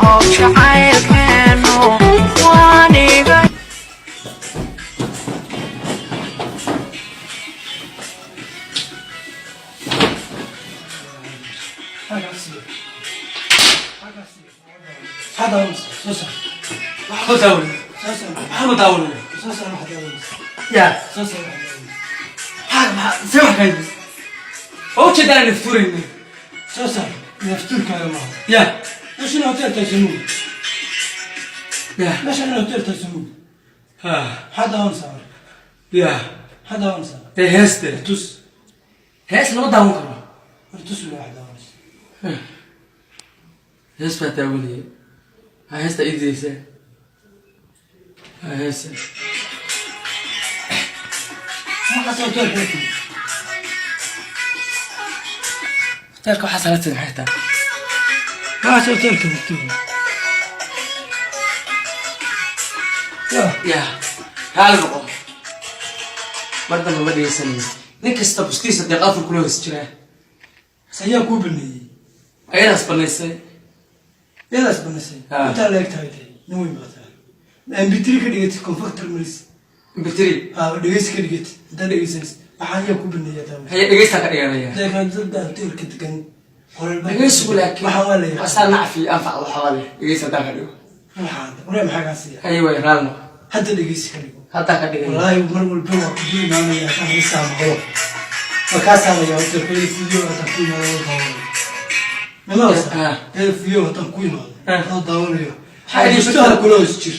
Jacaylkeenu waaniga. Waxba daawanay, waxba daawanay. Ya maxaa maxaa see wax kaydi waa ujeedaa aan naftuurayna. Soo saar naftuurkaaga maaha. Ya. Meeshan hotel taysamuug. Ya. Meeshan hotel taysamuug. Ha. Maxaa daawanaysaa marka? Ya. Maxaa daawanaysaa? Dee heeste. Tus. Hees lama daawan karo. War tus waa wax daawanaysa. Hees baa daawanayay. Ha, heesta ii didaysaa. Ha, heesa. Waxaas hotelka la timi. Hotelka waxaa sala tiri maxay tahay? Waxaas hotelka la timi ya. Ya, raali noqo, mar dambe ma dhegeysanayo. Nin kasta bustiisa deeq afur kula hoos jiraa. Ayaa kuu baneeyey? Ayadaas banaysay. Iyadaas banaysay? Ah. Intaa la eg tahay dee nin weyn baa tahay. MP3 ka dhigatid, converter maris. Bateri. Ah, dhegeysi ka dhigatid intaa dhegeysanaysid. Waxaa ayaa kuu baneeyay daawanaysa? Haye, dhegeystaan ka dhiganaya. Dee dad baa hotelka degan, qolal baa. Dhegeysigu laakiin waxaa waa la yaqaan. Asaa nacfi anfac waxaa leh dhegeysi haddaan ka dhigo. Waxaa waree maxaa kaa siiya? Haye, way raali noqo. Hadda dhegeysi ka dhigo. Haddaan ka dhigaya. Wallaahi mar walba waa kugu imaanaya haddaan heesaa maqlo. Waa kaa saaraya hotelka video haddaan ku imaado oo daawanayo. Mamaqlaysaa? Ah. Video haddaan ku imaado Ah. oo daawanayo. Maxaa idin Bustaha kula hoos jir.